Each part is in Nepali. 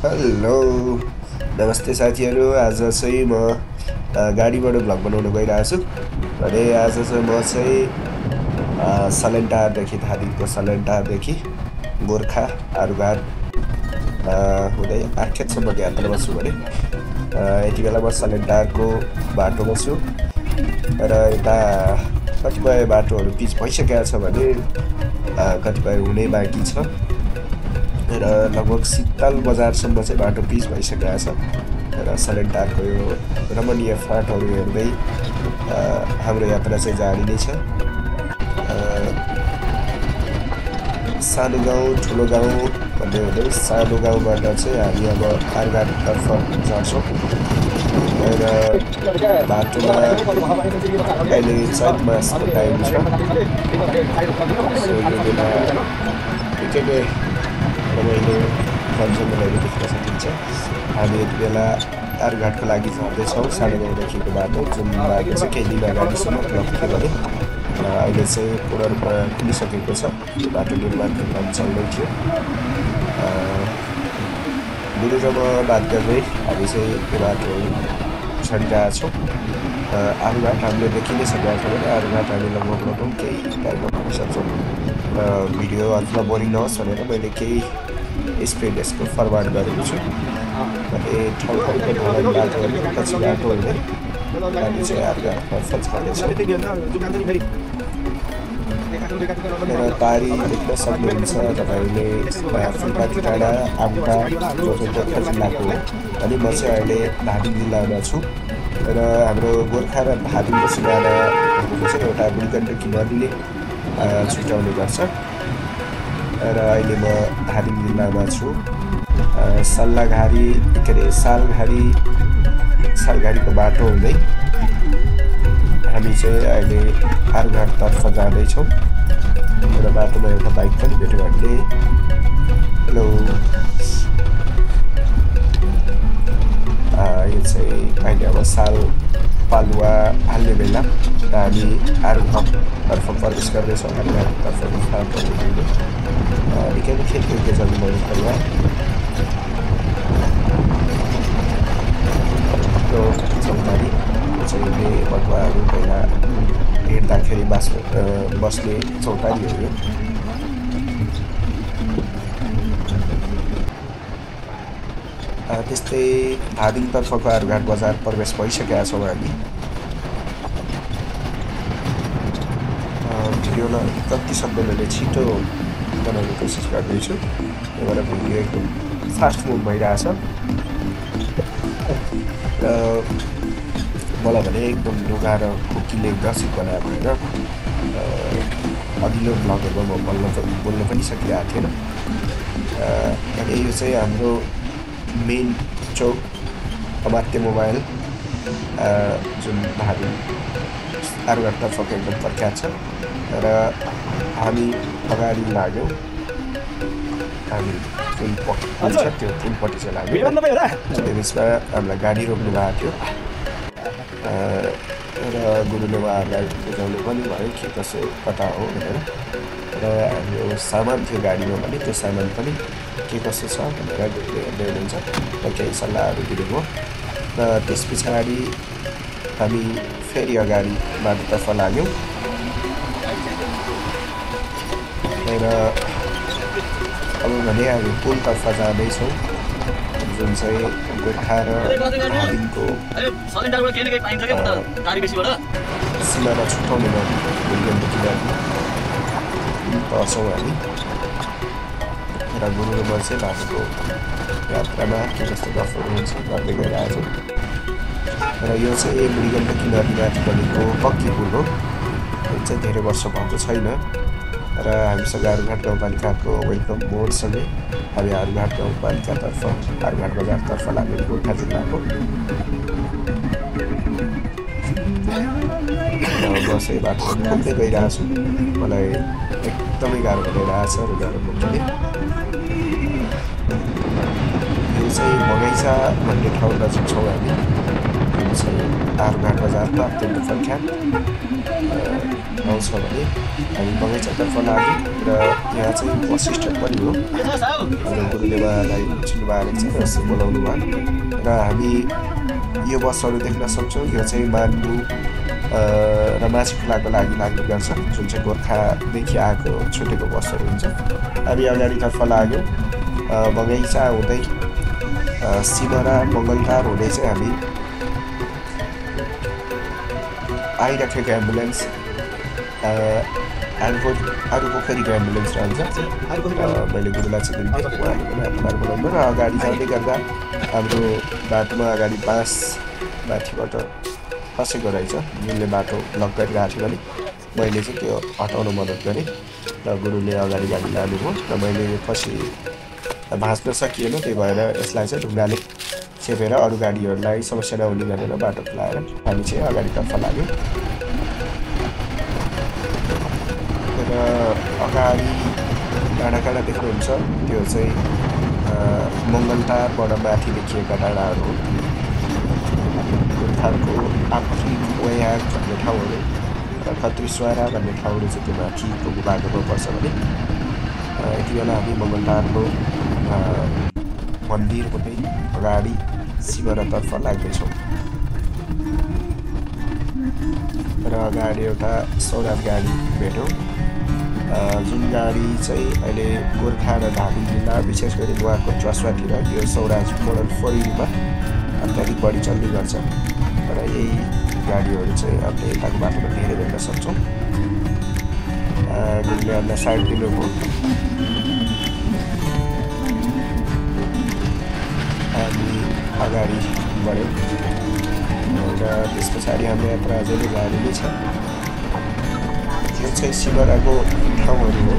हेलो नमस्ते साथीहरू। आज चाहिँ म गाडीबाट भ्लग बनाउन गइरहेको छु। भने आज चाहिँ म चाहिँ सलेन्टारदेखि धादिङको सलेन्टारदेखि गोर्खा आरुघाट हुँदै आर्खेतसम्म यात्रामा छु। भने यति बेला म सलेन्टारको बाटोमा छु र यता कतिपय बाटोहरू पिच भइसकेको छ भने कतिपय हुनै बाँकी छ र लगभग शीतल बजारसम्म चाहिँ बाटो पिच भइसकेको छ र सलेन्टारको यो रमणीय फाँटहरू हेर्दै हाम्रो यात्रा चाहिँ जारी नै छ। सानो गाउँ ठुलो गाउँ भन्दै हुँदै सानो गाउँबाट चाहिँ हामी अब आरुघाटतर्फ जान्छौँ र बाटोमा अहिले चैत मासको टाइम छ। यो बेला निकै रमाइलो जङ्गलहरू देख्न सकिन्छ। हामी यति बेला आरुघाटको लागि झर्दैछौँ सानो गाउँदेखिको बाटो, जुन बाटो चाहिँ केही दिन अगाडिसम्म ब्लक थियो भने अहिले चाहिँ पूर्ण रूपमा खुलिसकेको छ। यो बाटो निर्माणको काम चल्दै थियो। गुरुसँग बात गर्दै हामी चाहिँ यो बाटो छरिरहेका छौँ। आरुघाट हामीले देखि नै सकेका छौँ भने आरुघाट हामी लगभग केही टाइममा पुग्न सक्छौँ। भिडियो अथवा बोरिङ नहोस् भनेर मैले केही स्पिड यसको फरवार्ड गरेको छु। अनि ठाउँ ठाउँको ढोलन बाटोहरू पछि बाटो हुँदै हामी चाहिँ आरुघाटतर्फ छर्दैछौँ। पारी देख्न सक्नुहुन्छ तपाईँले फुलपाती टाढा आम्टा जो चाहिँ गोर्खा जिल्लाको हो। अनि म चाहिँ अहिले धादिङ जिल्लामा छु र हाम्रो गोर्खा र धादिङको सिमाना चाहिँ एउटा बुढीगण्डकी नदीले छुट्याउने गर्छ र अहिले म धादिङ जिल्लामा छु। सालघारीको बाटो हुँदै हामी चाहिँ अहिले आरुघाटतर्फ जाँदैछौँ र बाटोमा एउटा बाइक पनि भेट्यो हामीले। हेलो, यो चाहिँ अहिले अब साल पालुवा हाल्ने बेला र हामी आरुघाटतर्फ प्रवेश गर्दैछौँ। आरुघाटतर्फ निकै नै खेलको जमिनहरू पहिला चौतारी चाहिँ बटुवाहरू पहिला हिँड्दाखेरि बस्ने चौतारी हो यो। त्यस्तै धादिङतर्फको आरुघाट बजार प्रवेश भइसकेका छौँ हामी। भिडियोलाई जतिसक्दो मैले छिटो बनाउने कोसिस गर्दैछु, त्यही भएर भिडियो एकदम फास्ट मुभ भइरहेछ र मलाई भने एकदम ढुङ्गा र खुकीले ग्रसित बनायो भनेर अघिल्लो भ्लगहरूमा म बोल्न पनि सकिरहेको थिएन। अनि यो चाहिँ हाम्रो मेन चौक अमात्य मोबाइल जुन धादिङ आरुघाटतर्फको एकदम प्रख्यात छ र हामी अगाडि लाग्यौँ। हामी जुन पुल छ त्यो पुलपट्टि चाहिँ लाग्यो। त्यो बिचमा हामीलाई गाडी रोक्नु भएको थियो र गुरुले उहाँहरूलाई बुझाउनु पनि भयो के कसो कता हो भनेर। र हाम्रो सामान थियो गाडीमा भने त्यो सामान पनि के कसो छ भनेर गुरुले हेर्दै हुनुहुन्छ र केही सल्लाहहरू दिनुभयो। र त्यस पछाडि हामी फेरि अगाडि बाटोतर्फ लाग्यौँ र अब भने हामी पुलतर्फ जाँदैछौँ जुन चाहिँ गोर्खा र धादिङको सिमाना छुट्याउने बुढीगण्डकी नदी पर्छौँ हामी। र गुरुमा चाहिँ बाटोको यात्रामा के कस्तो गफहरू हुन्छ गर्दै गइरहेछौँ। र यो चाहिँ बुढीगण्डकी नदीमाथि बनेको पक्की पुल हो। यो चाहिँ धेरै वर्ष भएको छैन र हामीसँग आरुघाट गाउँपालिकाको वेलकम बोर्डसँगै हामी आरुघाट गाउँपालिकातर्फ आरुघाट बजारतर्फ लाग्यो गोर्खा जिल्लाको। म चाहिँ बाटो पुग्दै गइरहेको छु। मलाई एकदमै गाह्रो भइरहेछ र गाह्रो पुग्ने। यो चाहिँ बगैँचा भन्ने ठाउँ नजिक छौँ हामी। यो चाहिँ आरुघाट बजारको अत्यन्त प्रख्यात आउँछ भने हामी बगैँचातर्फ लाग्यौँ र यहाँ चाहिँ बस स्ट्यान्ड पनि हो र गुरुले उहाँलाई चिन्नुभएको छ र यसो बोलाउनु भयो र हामी यो बसहरू देख्न सक्छौँ। यो चाहिँ मान्डु र माछीखोलाको लागि लाग्ने गर्छ, जुन चाहिँ गोर्खादेखि आएको छुटेको बसहरू हुन्छ। हामी अगाडितर्फ लाग्यौँ, बगैँचा हुँदै सिमरा मङ्गलटार हुँदै चाहिँ हामी आइराखेको एम्बुलेन्स आरू पोखरीको एम्बुलेन्स रहन्छ। मैले गुरुलाई चाहिँ दिन्थेँ, उहाँले पनि हातमा बोलाउनु र अगाडि जाँदै गर्दा हाम्रो बाटोमा अगाडि बाँस माथिबाट खसेको रहेछ, जुनले बाटो ब्लक गरिरहेको थियो भने मैले चाहिँ त्यो हटाउन मद्दत गरेँ र गुरुले अगाडि गाडी लानुभयो र मैले पछि भाँच्न सकिएन, त्यही भएर यसलाई चाहिँ ढुङ्गाले चेपेर अरू गाडीहरूलाई समस्या नहुने गरेर बाटो खुलाएर हामी चाहिँ अगाडितर्फ लाग्यौँ। र अगाडि डाँडा काँडा देख्नुहुन्छ त्यो चाहिँ मङ्गलटारबाट माथि देखिएका डाँडाहरू हो। गोर्खाको आफ्नै वयाग भन्ने ठाउँहरू र खत्रीस्वारा भन्ने ठाउँहरू चाहिँ त्यो माथिको बाटोमा पर्छ भने यति बेला हामी मङ्गलटारको मन्दिर हुँदै अगाडि सिमरातर्फ लाग्दैछौँ र अगाडि एउटा सौराब गाडी भेट्यौँ, जुन गाडी चाहिँ अहिले गोर्खा र धादिङ जिल्ला विशेष गरी नुवाकोट रसुवातिर यो सौराज मोडल 4U-मा अत्याधिक बढी चल्ने गर्छ र यही गाडीहरू चाहिँ हामीले यताको बाटोमा धेरै देख्न सक्छौँ। गुरुले हामीलाई साइड दिनुभयो, हामी अगाडि बढ्यौँ र त्यस पछाडि हाम्रो यात्रा अझै नै जारी नै छ। यो चाहिँ सिमराको ठाउँहरू हो।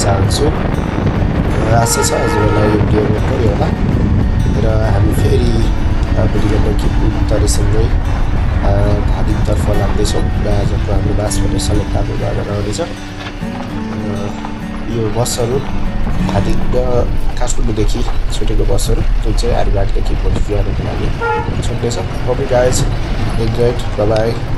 चाहन्छु। आशा छ हजुरहरूलाई यो भिडियो मन पऱ्यो होला र हामी फेरि भोलि बेलुकी उत्तरसँगै धादिङतर्फ लाग्दैछौँ र आजको हाम्रो बासबाट सलेटाको भएर आउनेछ। यो बसहरू धादिङ र काठमाडौँदेखि छुटेको बसहरू जुन चाहिँ आर्यघाटदेखि भोलि जानुको लागि छुट्नेछ। Okay guys, enjoy, bye by.